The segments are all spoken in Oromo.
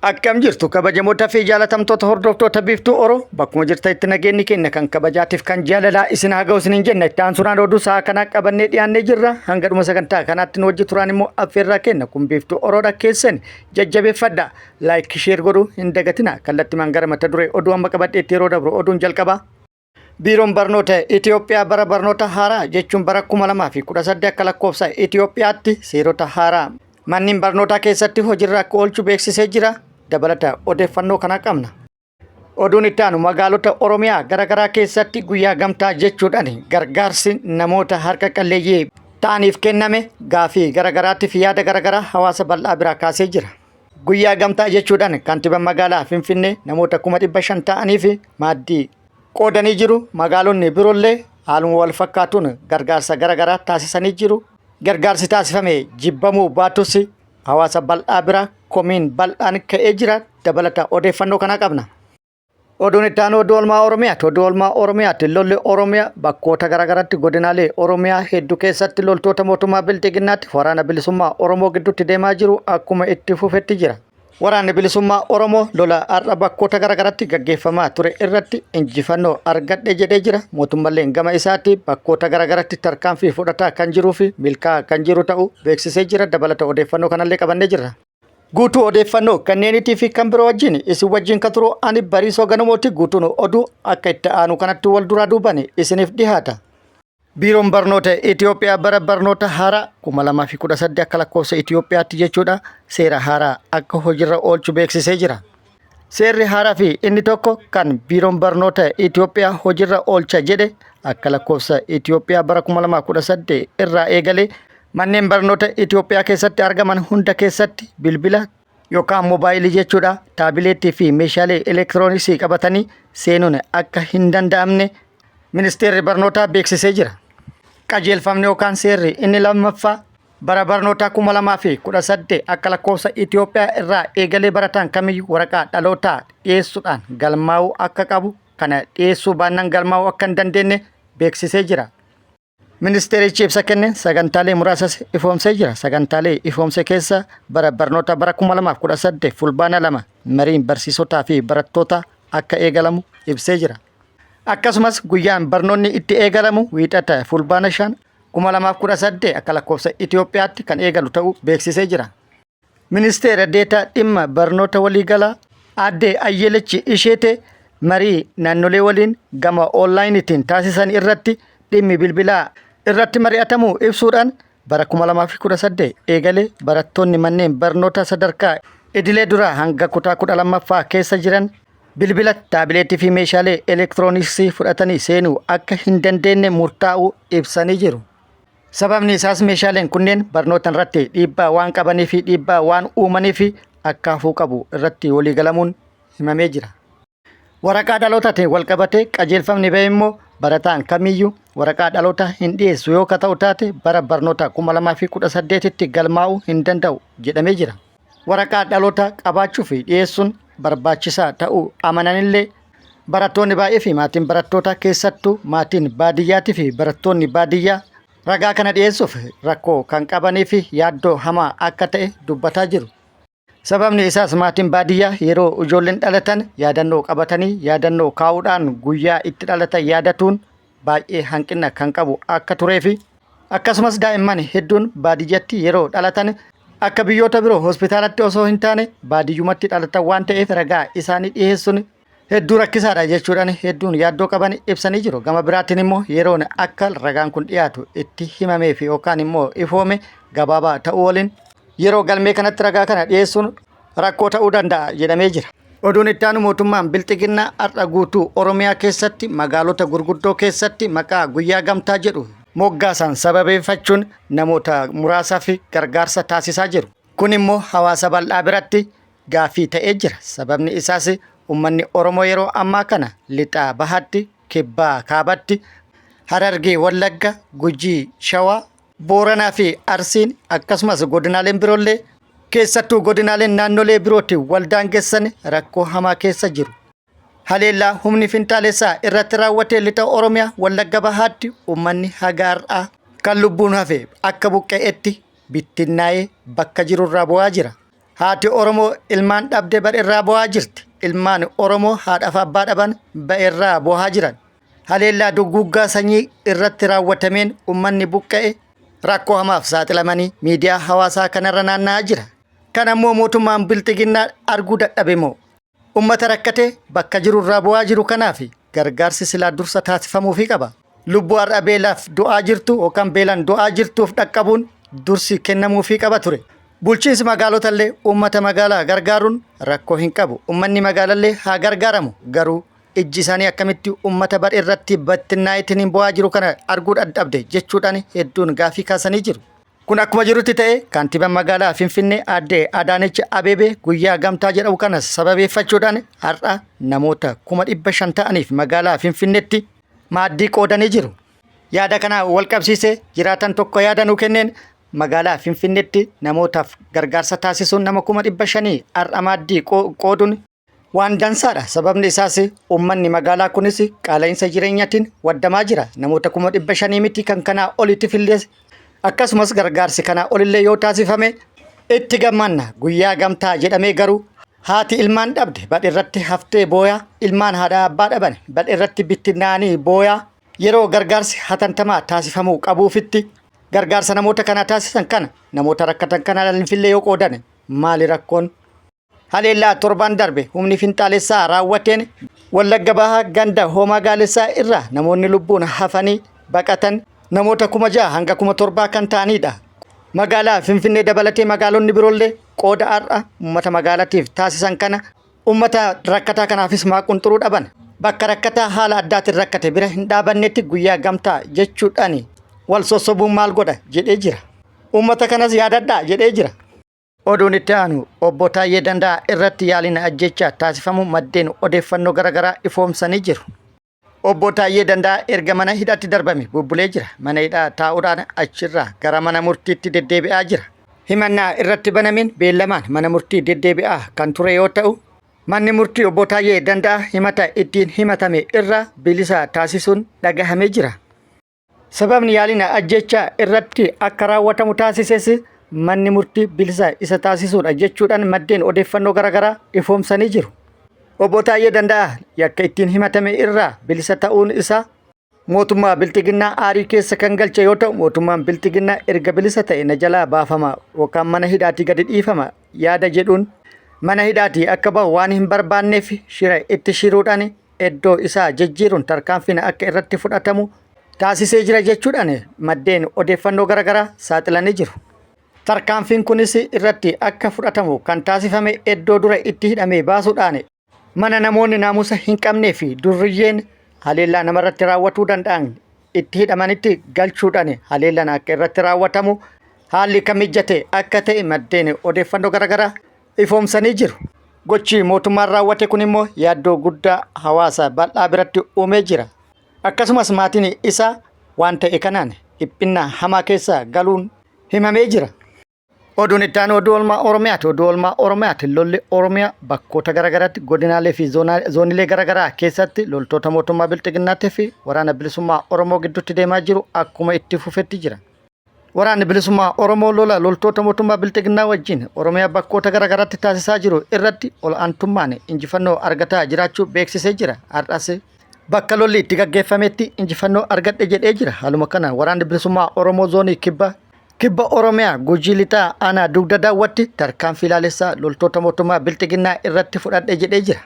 Akkam jirtu kabajamoota fi jaalatamtoota hordoftoota Biiftuu Oro bakkuma jirtanitti nageenyi keenya kan kabajaatiif kan jaalalaa isin haa ga'u isiniin jenna. Itti aansuudhaan oduu sa'a kanaa qabannee dhiyaannee jirra. Hanga dhuma sagantaa kanaatti nu wajji turaan immoo affeerraa kenna. Kun Biiftuu Oroodha keessan jajjabeeffadha. Laayik sheer godhuu hin dagatina. Kallattimaan gara mata duree oduu amma qabadheetti yeroo dabru oduun jalqaba. Biiroon Barnoota Itiyoophiyaa bara barnoota haaraa jechuun bara 2018 akka lakkoofsa Itiyoophiyaatti seerota haaraa manneen barnootaa keessatti hojiirra akka oolchu beeksisee jira. Dabalata odeeffannoo kana qabna. Oduun itti aanu magaalota Oromiyaa garaagaraa keessatti guyyaa gamtaa jechuudhaan gargaarsi namoota harka qalleeyyii ta'aniif kenname gaafii garaagaraatiif yaada garaagaraa hawaasa bal'aa biraa kaasee jira. Guyyaa gamtaa jechuudhaan kantiibaan magaalaa Finfinnee namoota 500,000 ta'aniif maaddii qoodanii jiru. Magaalonni biroollee haaluma wal fakkaatuun gargaarsa garaagaraa taasisanii jiru. Gargaarsi taasifame jibbamuu baatus hawaasa bal'aa bira komiin bal'aan ka'ee jira. Dabalata odeeffannoo kanaa qabna. Oduun itti aanu oduu oolmaa Oromiyaati. Oduu oolmaa Oromiyaati. Lolli Oromiyaa bakkoota garaagaraatti godinaalee Oromiyaa hedduu keessatti loltoota mootummaa Bilxiginnaatti waraana bilisummaa Oromoo gidduutti deemaa jiru akkuma itti fufetti jira. Waraanni bilisummaa Oromoo lola har'a bakkoota garaagaraatti gaggeeffamaa ture irratti injifannoo argadhe jedhee jira. Mootummalleen gama isaatti bakkoota garaagaraatti tarkaanfii fudhataa kan jiruu fi milkaa'aa kan jiru ta'uu beeksisee jira. Dabalata odeeffannoo kanallee qabannee jirra. Guutuu odeeffannoo kanneeniitii fi kan biroo wajjin isin wajjin kan turu ani Bariisoo Ganamooti. Guutuun oduu akka itti aanu kanatti wal duraa duubaan isiniif dhihaata. Biiroon Barnoota Itoophiyaa bara barnoota haaraa 2018 akka lakkoofsa Itoophiyaatti jechuudha seera haaraa akka hojiirra oolchu beeksisee jira. Seerri haaraa fi inni tokko kan Biiroon Barnoota Itoophiyaa hojiirra oolcha jedhe akka lakkoofsa Itoophiyaa bara 2018 irraa eegalee manneen barnoota Itoophiyaa keessatti argaman hunda keessatti bilbila yookaan moobaayilii jechuudha taabileettii fi meeshaalee elektirooniksii qabatanii seenuun akka hin danda'amne ministeerri barnootaa beeksisee jira. Qajeelfamni yookaan seerri inni lammaffaa bara barnootaa 2018 akka lakkoofsa Itoophiyaa irraa eegalee barataan kamiyyuu waraqaa dhalootaa dhiyeessuudhaan galmaa'uu akka qabu kana dhiyeessuu baannaan galmaa'uu akka hin dandeenye beeksisee jira. Ministeerichi ibsa kenneen sagantaalee muraasas ifoomsee jira. Sagantaalee ifoomse keessa bara barnoota bara 2018 fulbaana 2 mariin barsiisotaa fi barattoota akka eegalamu ibsee jira. Akkasumas guyyaan barnoonni itti eegalamu wiixata fulbaana 5 2018 akka lakkoofsa Itoophiyaatti kan eegalu ta'uu beeksisee jira. Ministeera Deetaa Dhimma Barnoota Waliigalaa Aadde Ayyelechi Isheetee marii naannolee waliin gama oonlaayiniitiin taasisan irratti dhimmi bilbilaa irratti mari'atamuu ibsuudhaan bara 2018 eegalee barattoonni manneen barnoota sadarkaa idilee duraa hanga kutaa 12ffaa keessa jiran bilbila, taabileetii fi meeshaalee elektirooniksii fudhatanii seenuu akka hin dandeenye murtaa'uu ibsanii jiru. Sababni isaas meeshaaleen kunneen barnoota irratti dhiibbaa waan qabanii fi dhiibbaa waan uumanii fi akka hafuu qabu irratti waliigalamuun himamee jira. Waraqaa dhalootaatiin walqabatee qajeelfamni ba'e immoo barataan kamiyyuu waraqaa dhalootaa hin dhiyeessu yoo ka ta'u taate bara barnoota 2018tti galmaa'uu hin danda'u jedhamee jira. Waraqaa dhalootaa qabaachuu fi dhiyeessuun barbaachisaa ta'uu amananillee Barattoonni baay'ee fi maatiin barattootaa keessattuu maatiin baadiyyaatii fi barattoonni baadiyyaa ragaa kana dhiyeessuuf rakkoo kan qabanii fi yaaddoo hamaa akka ta'e dubbataa jiru. Sababni isaas maatiin baadiyyaa yeroo ijoolleen dhalatan yaadannoo qabatanii yaadannoo kaa'uudhaan guyyaa itti dhalatan yaadatuun baay'ee hanqina kan qabu akka turee fi akkasumas daa'imman hedduun baadiyyatti yeroo dhalatan akka biyyoota biroo hospitaalatti osoo hin taane baadiyyumatti dhalatan waan ta'eef ragaa isaanii dhiyeessuun hedduu rakkisaadha jechuudhaan hedduun yaaddoo qaban ibsanii jiru. Gama biraatiin immoo yeroon akka ragaan kun dhiyaatu itti himamee fi yookaan immoo ifoome gabaabaa ta'uu waliin yeroo galmee kanatti ragaa kana dhiyeessuun rakkoo ta'uu danda'a jedhamee jira. Oduun itti aanu mootummaan Bilxiginnaa har'a guutuu Oromiyaa keessatti magaalota gurguddoo keessatti maqaa guyyaa gamtaa jedhu moggaasan sababeeffachuun namoota muraasaaf gargaarsa taasisaa jiru. Kun immoo hawaasa bal'aa biratti gaaffii ta'ee jira. Sababni isaas uummanni Oromoo yeroo ammaa kana lixaa bahaatti, kibbaa kaabatti, Harargee, Wallagga, Gujii, Shawaa, Booranaa fi Arsiin akkasumas godinaaleen biroollee keessattuu godinaaleen naannolee birootti wal daangessan rakkoo hamaa keessa jiru. Haleellaa humni finxaalessaa irratti raawwate lixa Oromiyaa Wallagga Bahaatti uummanni haga har'aa kan lubbuun hafe akka buqqa'etti bittinnaa'ee bakka jirurraa bu'aa jira. Haati Oromoo ilmaan dhabde badherraa bo'aa jirti. Ilmaan Oromoo haadhaaf abbaa dhaban ba'erraa bo'aa jiran. Haleellaa duguuggaa sanyii irratti raawwatameen ummanni buqqa'e rakkoo hamaaf saaxilamanii miidiyaa hawaasaa kanarra naanna'aa jira. Kan ammoo mootummaan bilxiginnaa arguu dadhabe moo? Ummata rakkatee bakka jirurraa bu'aa jiru kanaaf gargaarsi silaa dursa taasifamuufii qaba. Lubbuu har'a beelaaf du'aa jirtu yookaan beelaan du'aa jirtuuf dhaqqabuun dursi kennamuufii qaba ture. Bulchiinsi magaalotallee uummata magaalaa gargaaruun rakkoo hin qabu. Uummanni magaalallee haa gargaaramu. Garuu ijji isaanii akkamitti uummata badheerratti battinnaa'eetiin bu'aa jiru kana arguu dadhabde jechuudhaan hedduun gaafii kaasanii jiru. Kun akkuma jirutti ta'e kantiibaan magaalaa Finfinnee aadde Adaanech Abeebee guyyaa gamtaa jedhamu kana sababeeffachuudhaan har'a namoota 500,000 ta'aniif magaalaa Finfinneetti maaddii qoodanii jiru. Yaada kana wal qabsiisee jiraatan tokko yaada nuu kenneen magaalaa Finfinneetti namootaaf gargaarsa taasisuun nama 500,000 har'a maaddii qooduun waan dansaadha. Sababni isaas uummanni magaalaa kunis qaala'insa jireenyaatiin waddamaa jira. Namoota 500,000 miti kan kanaa oliitiif illee akkasumas gargaarsi kanaa olillee yoo taasifame itti gammanna. Guyyaa gamtaa jedhamee garuu haati ilmaan dhabde badheerratti haftee booyaa, ilmaan haadha abbaa dhaban badheerratti bittinnaanii booyaa yeroo gargaarsi hatantamaa taasifamuu qabuufitti gargaarsa namoota kanaa taasisan kana namoota rakkatan kana illee yoo qoodan maali rakkoon? Haleellaa torban darbe humni finxaalessaa raawwateen Wallagga Bahaa ganda Hoomaa Gaalessaa irraa namoonni lubbuun hafanii baqatan namoota 6,000 hanga 7,000 kan ta'anidha. Magaalaa Finfinnee dabalatee magaalonni biroollee qooda har'a uummata magaalatiif taasisan kana uummata rakkataa kanaafis maa qunxuruu dhaban. Bakka rakkataa haala addaatiin rakkate bira hin dhaabannetti guyyaa gamtaa jechuudhaan wal sossobuun maal godha jedhee jira. Uummata kanas yaadadhaa jedhee jira. Oduun itti aanu obbo Taayyee Danda'aa irratti yaaliin ajjechaa taasifamu maddeen odeeffannoo garaagaraa ifoomsanii jiru. Obbo Taayyee Danda'aa erga mana hidhaatti darbame bubbulee jira. Mana hidhaa taa'uudhaan achirraa gara mana murtiitti deddeebi'aa jira. Himannaa irratti banameen beellamaan mana murtii deddeebi'aa kan ture yoo ta'u, manni murtii obbo Taayyee Danda'aa himata ittiin himatame irraa bilisa taasisuun dhagahamee jira. Sababni yaaliin ajjechaa irratti akka raawwatamu taasises manni murtii bilisa isa taasisuudha jechuudhaan maddeen odeeffannoo garaagaraa ifoomsanii jiru. Obbo Taayyee Danda'aa yakka ittiin himatame irraa bilisa ta'uun isaa mootummaa Bilxiginnaa aarii keessa kan galche yoo ta'u, mootummaan Bilxiginnaa erga bilisa ta'e na jalaa baafama yookaan mana hidhaatii gadi dhiifama yaada jedhuun mana hidhaatii akka bahu waan hin barbaanneef shira itti shiruudhaan iddoo isaa jijjiiruun tarkaanfiin akka irratti fudhatamu taasisee jira jechuudhaan maddeen odeeffannoo garaagaraa saaxilanii jiru. Tarkaanfiin kunis irratti akka fudhatamu kan taasifame iddoo dura itti hidhame baasuudhaan mana namoonni naamusa hin qabnee fi durriyyeen haleellaa namarratti raawwatuu danda'an itti hidhamanitti galchuudhaan haleellaan akka irratti raawwatamu haalli kan mijate akka ta'e maddeen odeeffannoo garaagaraa ifoomsanii jiru. Gochi mootummaan raawwate kun immoo yaaddoo guddaa hawaasa bal'aa biratti uumee jira. Akkasumas maatiin isaa waan ta'e kanaan dhiphinna hamaa keessa galuun himamee jira. Oduun itti aanu oduu oolmaa Oromiyaati. Oduu oolmaa Oromiyaati. Lolli Oromiyaa bakkoota garaagaraatti godinaalee fi zoonilee garaagaraa keessatti loltoota mootummaa Bilxiginnaatii fi waraana bilisummaa Oromoo gidduutti deemaa jiru akkuma itti fufetti jira. Waraanni bilisummaa Oromoo lola loltoota mootummaa Bilxiginnaa wajjin Oromiyaa bakkoota garaagaraatti taasisaa jiru irratti ol'aantummaan injifannoo argataa jiraachuu beeksisee jira. Har'as bakka lolli itti gaggeeffametti injifannoo argadhe jedhee jira. Haaluma kanaan waraanni bilisummaa Oromoo zoonii kibba Oromiyaa Gujii Lixaa aanaa Dugda Daawwatti tarkaanfii laalessaa loltoota mootummaa Bilxiginnaa irratti fudhadhe jedhee jira.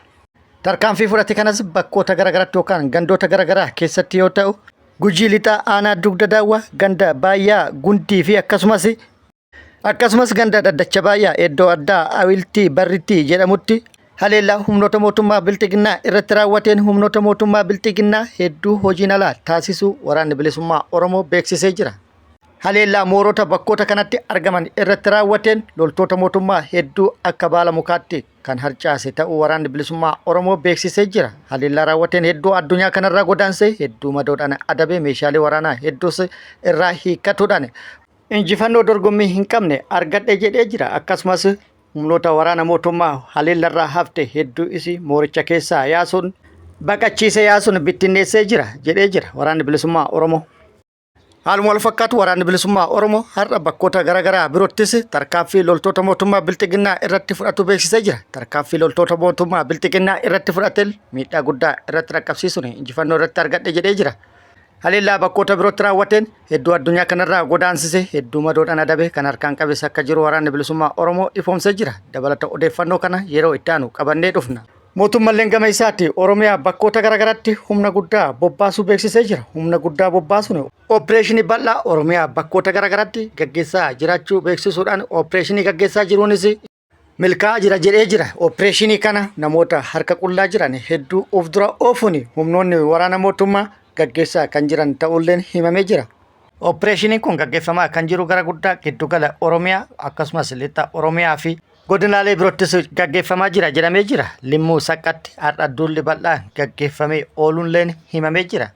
Tarkaanfii fudhate kanas bakkoota garaagaraatti yookaan gandoota garaagaraa keessatti yoo ta'u, Gujii Lixaa aanaa Dugda Daawwaa ganda Baayyaa Gundii fi akkasumas ganda Dhaddacha Baayyaa iddoo addaa Awiltii Barrittii jedhamutti haleellaa humnoota mootummaa Bilxiginnaa irratti raawwateen humnoota mootummaa Bilxiginnaa hedduu hojiin alaa taasisuu waraanni bilisummaa Oromoo beeksisee jira. Haleellaa moorota bakkoota kanatti argaman irratti raawwateen loltoota mootummaa hedduu akka baala mukaatti kan harcaase ta'uu waraanni bilisummaa Oromoo beeksisee jira. Haleellaa raawwateen hedduu addunyaa kanarraa godaansee hedduu madoodhaan adabee meeshaalee waraanaa hedduus irraa hiikkatuudhaan injifannoo dorgommii hin qabne argadhe jedhee jira. Akkasumas humnoota waraana mootummaa haleellarraa hafte hedduu isii mooricha keessaa yaasuun baqachiise yaasuun bittinneessee jira jedhee jira waraanni bilisummaa Oromoo. Haaluma wal fakkaatu waraanni bilisummaa Oromoo har'a bakkoota garaagaraa biroottis tarkaanfii loltoota mootummaa bilxiginnaa irratti fudhatu beeksisee jira. Tarkaanfii loltoota mootummaa bilxiginnaa irratti fudhateen miidhaa guddaa irratti dhaqqabsiisuun injifannoo irratti argadhe jedhee jira. Haleellaa bakkoota birootti raawwateen hedduu addunyaa kanarraa godaansise hedduu madoodhaan adabe kan harkaan qabes akka jiru waraanni bilisummaa Oromoo ifoomsee jira. Dabalata odeeffannoo kana yeroo itti aanu qabannee dhufna. Mootummalleen gama isaatti Oromiyaa bakkoota garaagaraatti humna guddaa bobbaasuu beeksisee jira. Humna guddaa bobbaasuun opereeshinii bal'aa Oromiyaa bakkoota garaagaraatti gaggeessaa jiraachuu beeksisuudhaan opereeshinii gaggeessaa jiruunis milkaa'aa jira jedhee jira. Opereeshinii kana namoota harka qullaa jiran hedduu of dura oofuun humnoonni waraana mootummaa gaggeessaa kan jiran ta'ulleen himamee jira. Opereeshiniin kun gaggeeffamaa kan jiru gara guddaa giddugala Oromiyaa akkasumas lixa Oromiyaa fi godinaalee biroottis gaggeeffamaa jira jedhamee jira. Limmuu Saqqatti har'a duulli bal'aan gaggeeffamee ooluunleen himamee jira.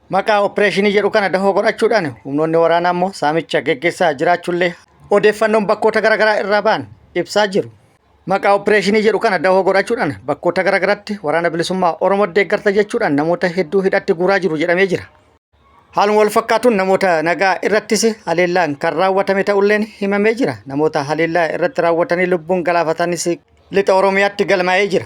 Maqaa opereeshinii jedhu kana dahoo godhachuudhaan humnoonni waraanaa immoo saamicha gaggeessaa jiraachuullee odeeffannoon bakkoota garaagaraa irraa ba'an ibsaa jiru. Maqaa opereeshinii jedhu kana dahoo godhachuudhaan bakkoota garaagaraatti waraana bilisummaa Oromoo deeggarta jechuudhaan namoota hedduu hidhatti guuraa jiru jedhamee jira. Haaluma wal fakkaatuun namoota nagaa irrattis haleellaan kan raawwatame ta'ulleen himamee jira. Namoota haleellaa irratti raawwatanii lubbuun galaafatanis lixa Oromiyaatti galmaa'ee jira.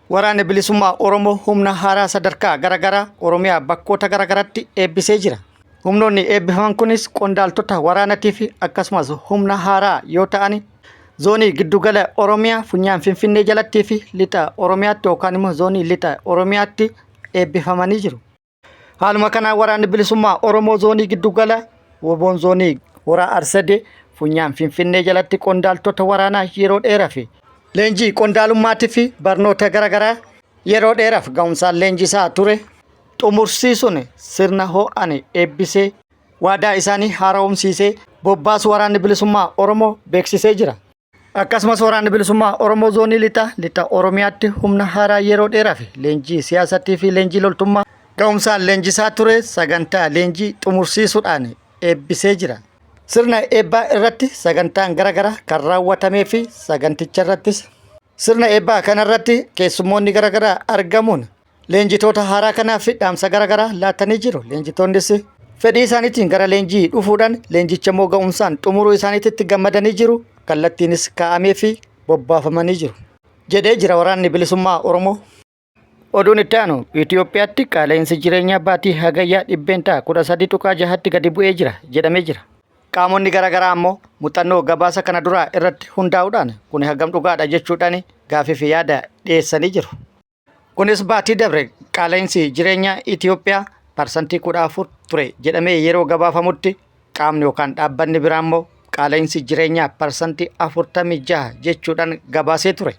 Waraanni bilisummaa Oromoo humna haaraa sadarkaa garaagaraa Oromiyaa bakkoota garaagaraatti eebbisee jira. Humnoonni eebbifaman kunis qondaaltota waraanatii fi akkasumas humna haaraa yoo ta'an zoonii giddugala Oromiyaa funyaan Finfinnee jalattii fi lixa Oromiyaatti yookaan immoo zoonii lixa Oromiyaatti eebbifamanii jiru. Haaluma kanaan waraanni bilisummaa Oromoo zoonii giddugala Woboon zoonii Horaa Arsadee funyaan Finfinnee jalatti qondaaltota waraanaa yeroo dheeraa fi leenjii qondaalummaatii fi barnoota garaagaraa yeroo dheeraaf ga'umsaan leenjisaa ture xumursiisuun sirna ho'aan eebbisee waadaa isaanii haara'umsiisee bobbaasu waraanni bilisummaa Oromoo beeksisee jira. Akkasumas waraanni bilisummaa Oromoo zoonii lixa lixa Oromiyaatti humna haaraa yeroo dheeraaf leenjii siyaasatii fi leenjii loltummaa ga'umsaan leenjisaa ture sagantaa leenjii xumursiisuudhaan eebbisee jira. Sirna eebbaa irratti sagantaan garaagaraa kan raawwatamee fi saganticha irrattis sirna eebbaa kanarratti keessummoonni garaagaraa argamuun Leenjitoota haaraa kanaaf dhaamsa garaagaraa laatanii jiru. Leenjitoonnis fedhii isaaniitiin gara leenjii dhufuudhaan leenjicha immoo ga'umsaan xumuruu isaaniitti gammadanii jiru. Kallattiinis kaa'amee fi bobbaafamanii jiru. Jedhee jira waraanni bilisummaa Oromoo. Oduun itti aanu Itoophiyaatti qaala'insi jireenyaa baatii hagayyaa 13.6%tti gadi bu'ee jira jedhamee jira. Qaamonni garaagaraa ammoo muuxannoo gabaasa kana duraa irratti hundaa'uudhaan kun hagam dhugaadha jechuudhaan gaafii fi yaada dhiyeessanii jiru. Kunis baatii dabre qaala'insi jireenyaa Itoophiyaa 14% ture jedhamee yeroo gabaafamutti qaamni yookaan dhaabbanni biraa immoo qaala'insi jireenyaa 46% jechuudhaan gabaasee ture.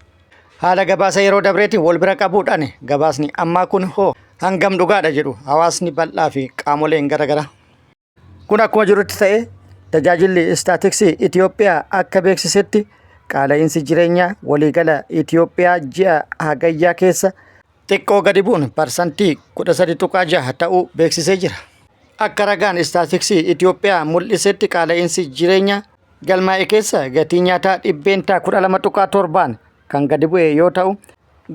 Haala gabaasa yeroo dabreetiin wal bira qabuudhaan gabaasni ammaa kun hoo hangam dhugaadha jedhu hawaasni bal'aa fi qaamoleen garaagaraa. Kun akkuma jirutti ta'ee tajaajilli istaatiksii Itoophiyaa akka beeksisetti qaala'insi jireenyaa waliigala Itoophiyaa ji'a hagayyaa keessa xiqqoo gadi bu'uun 13.6% ta'uu beeksisee jira. Akka ragaan istaatiksii Itoophiyaa mul'isetti qaala'insi jireenyaa galmaa'e keessa gatii nyaataa 12.7%n kan gadi bu'e yoo ta'u,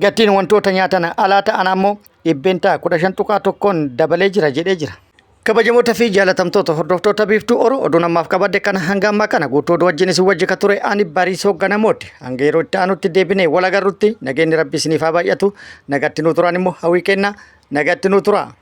gatiin wantoota nyaatan alaa ta'an ammoo 15.1%n dabalee jira jedhee jira. Kabajamoota fi jaalatamtoota hordoftoota Biiftuu Oro oduun ammaaf qabadde kana hanga ammaa kana guutuu oduu wajjin isin wajji ka ture ani Bariisoo Ganamooti. Hanga yeroo itti aanutti deebinee wal agarrutti nageenyi Rabbi isiniif haa baay'atu. Nagatti nuu turaan immoo hawwii kenna. Nagatti nuu turaa.